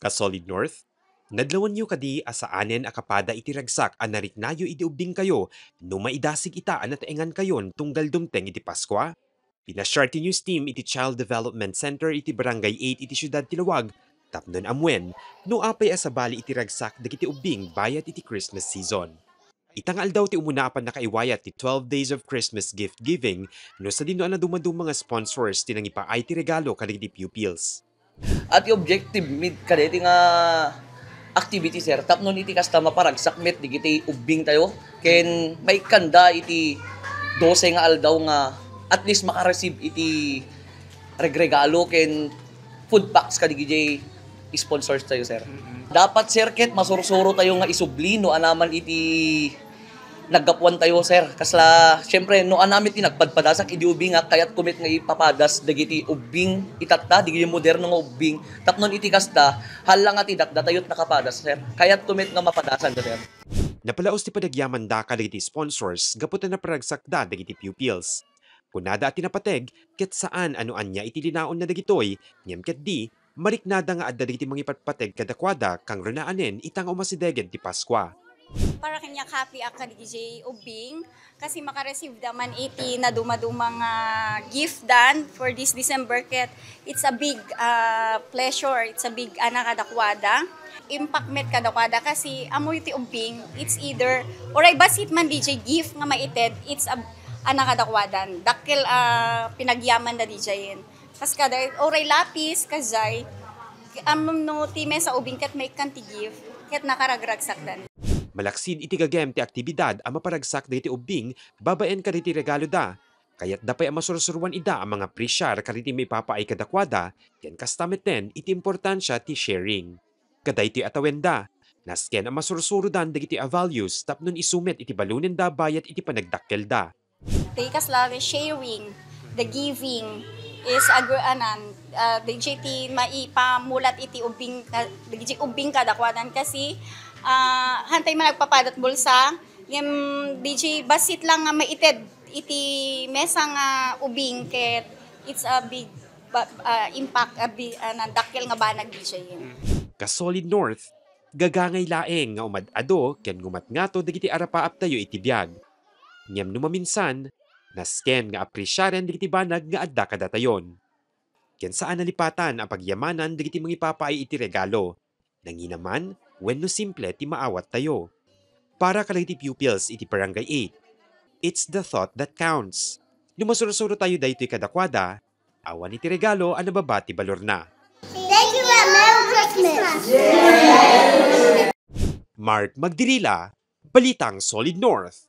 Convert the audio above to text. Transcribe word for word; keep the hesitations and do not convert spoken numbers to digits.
Solid North, nadlawanyo kadi a saanen a kapada iti ragsak a nariknayo idi ubbingkayo no maidasig ita a nataengankayon tunggal dumteng iti Paskua? Pinasiar ti News Team iti Child Development Center iti Barangay eight iti siudad ti Laoag tapno ammuen no apay a sabali iti ragsak dagiti ubbing bayat iti Christmas season. Ita nga aldaw ti umuna a pannakaiwayat ti twelve Days of Christmas Gift Giving no sadino a nadumaduma nga sponsors ti nangipaay ti regalo kadagiti pupils. At ti objective mi kadaytoy nga activity, sir, tapno iti kasta maparagsak met dagiti ubbingtayo ken maikkanda iti dose nga aldaw nga at least makareceive iti regregalo ken food packs kadagiti sponsors tayo, sir. Mm-mm. Dapat, sir, ket masursurotayo nga isubli no anaman iti naggapuantayo, sir. Kasla, siyempre, no anaman ti nagpadpadasak idi ubbing nga kayatko met nga ipapadas dagiti ubbing itatta, dagiti moderno nga ubbing. Tapno iti kasta, hala nga ti datdatayo ti nakapadas, sir. Kayatko met nga mapadasan, sir. Napalaos ti panagyamanda kadagiti sponsors gapu ta naparagsakda dagiti pupils. Kunada a ti napateg ket saan a no ania iti linaonna dagitoy, ngem ketdi, mariknada nga adda dagiti mangipatpateg kadakuada kangrunaen ita nga umasidegen ti Paskua. Para kaniak, happy ak kadagiti ubbing kasi makareceive da man iti nadumaduma nga gift dan for this December ket it's a big, ah, pleasure, it's a big ana kadakuada. Impact met kadakuada kasi ammoyo ti ubbing, it's either, uray bassit man diay gift nga maited, it's a, ana kadakuadan. Dakkel a pinagyaman da diayen. Kas kada, uray lapis, kasjay, ammom no ti mesa ubbing ket maikkan ti gift, ket nakaragragsakdan. Malaksid iti gagem ti aktibidad a maparagsak dagiti ubbing babaen kadagiti regaloda, kayatda pay a masursuroan ida a mangapresiar kadagiti maipapaay kadakuada, ken kasta metten iti importansia ti sharing. Kadaytoy a tawenda, nasken a masursurodan dagiti a values tapno isu met iti balonenda bayat iti panagdakkelda. Ti kasla ti sharing, the giving is a gr-, anan, ah, diay ti maipamulat iti ubbing ka-, diay ubbing kadakuadan kasi, ah, haantay man agpapadat bulsa, ngem diay bassit lang nga maited iti mesa nga ubbing ket it's a big ba-, ah, impact, a bi-, ah, nandakkel nga banag diay. Ka Solid North, gagangay laeng nga umad-ado ken ngumatngato dagiti arapaaptayo iti biag. Ngem no maminsan, nasken nga apresiaren dagiti banag nga adda kadatayon. Ken saan a lipatan a pagyamanan dagiti mangipapaay iti regalo, nangina man wenno simple ti maawattayo. Para kadagiti pupils iti Barangay eight, it's the thought that counts. No masursurotayo daytoy kadakuada, awan iti regalo a nababa ti balorna. Thank you and Merry Christmas! Mark Magdirila, Balitang Solid North.